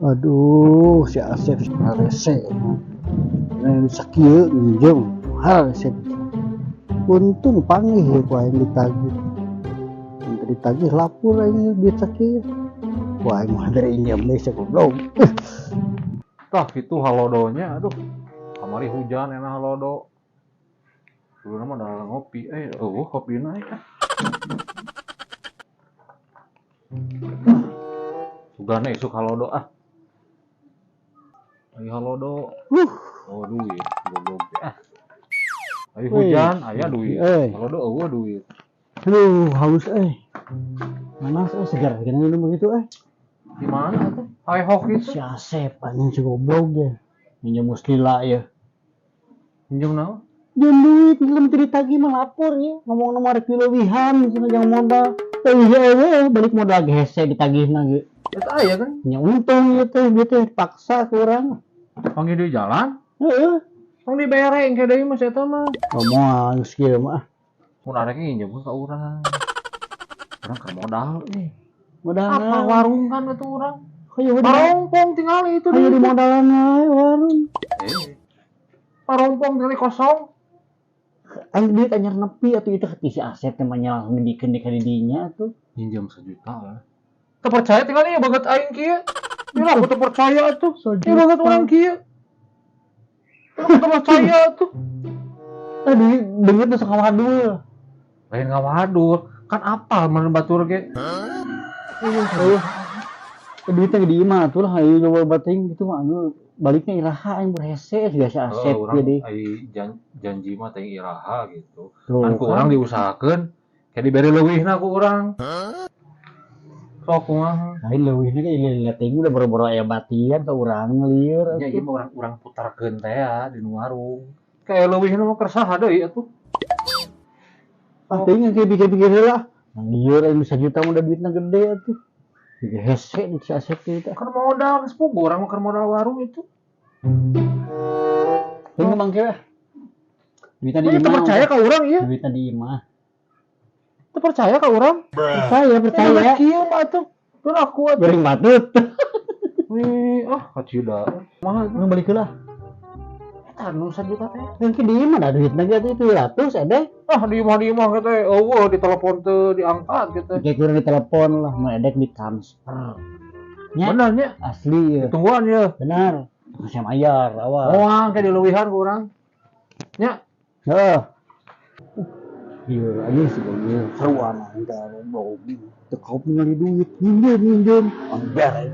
Aduh, si Asep rese. Nah, sakieu minjem, harese. Untung panggih ya ku aing ditagih. Mun ditagih lapor aing duit sakieu. Wah, aing mah dari injem deui goblok. Tah gitu halodonya, aduh. Kamari hujan enak halodo. Dulu mah udah ngopi, oh kopi naik ah. Sugana isuk halodo ah. Ayo halodo. Oh duit, goblok ah. Ayo hujan, aya duit. Halodo eueuh duit. Aduh, haus eh. Panas eh, segar kena minum begitu eh. Di mana tuh? Hai hoki Si Asep anjing si goblok ya. Minjem muslila ya. Minjem naon? Jangan duit, belum ditagih mah lapor ya. Ngomong nomor dileuwihan, cenah jangan modal. Teh iya balik modal ge hese ditagihna ge. Eta aya kan? Nya untung ieu teh, dia teh paksa ku urang. Panggil di jalan. Heeh. Tong dibere engke deui mah eta mah. Ngomong geus kieu mah. Mun arek nginjem ka urang. Urang keur modal eh. Modal Apa warung kan atuh urang? Hayu di Parompong tinggal itu hayu di modalan we warung. Eh. Parompong tinggal kosong. Aing duit anyar nepi atuh itu si Asep teh mah langsung dibikeun di ka didinya atuh. Minjem sejuta lah. Teu percaya tinggal ieu banget aing kieu. Ya aku teu percaya atuh. Ieu banget urang kieu. Aku teu percaya atuh. Tadi duit tuh sok ngawadul. Lain ngawadul, kan apal mun batur ge. Heeh. Duitnya di imah atuh lah hayu coba bating gitu mah anu baliknya iraha aing berhese biasa Asep urang jadi. Ai janji mah teh iraha gitu. Tuh, Kan ku urang diusahakeun kayak diberi leuwihna ku urang. Sok kumaha. Lain leuwihna ge lila teuing udah boro-boro aya batian ka urang lieur Ya atuh. Ieu mah urang putarkeun teh ya di nu warung. Kayak leuwihna mah keur saha deui atuh. Ah teuing engke pikir-pikir heula. Lieur aing bisa juta mah udah duitna gede atuh. Jadi hese di si Asep teh eta. Keur modal geus puguh urang mah keur modal warung itu. Teuing mah bangke weh. Duitna di Teu imah. percaya ka urang ieu. Duitna di imah. Teu percaya ka urang. Percaya, percaya. Kieu mah atuh. Teu aku atuh. Goreng batut. Wih, ah kacida. Kumaha Urang balik heula. Eta nu sajuta teh. Engke di imah da duitna ge atuh 700 edeh. Ah di imah teh eueuh di telepon teu diangkat gitu. Kayak kurang di telepon lah, mau edek di transfer. Nya, Bener nya. Asli ya. Tungguan ya. Benar. Masih mayar awal. Moal kayak dileuwihan ku urang. Nya, Heeh. Iya, anjing sih ieu seruan aing teh bau. Teu kau ningali duit, minjem minjem. Amber aing.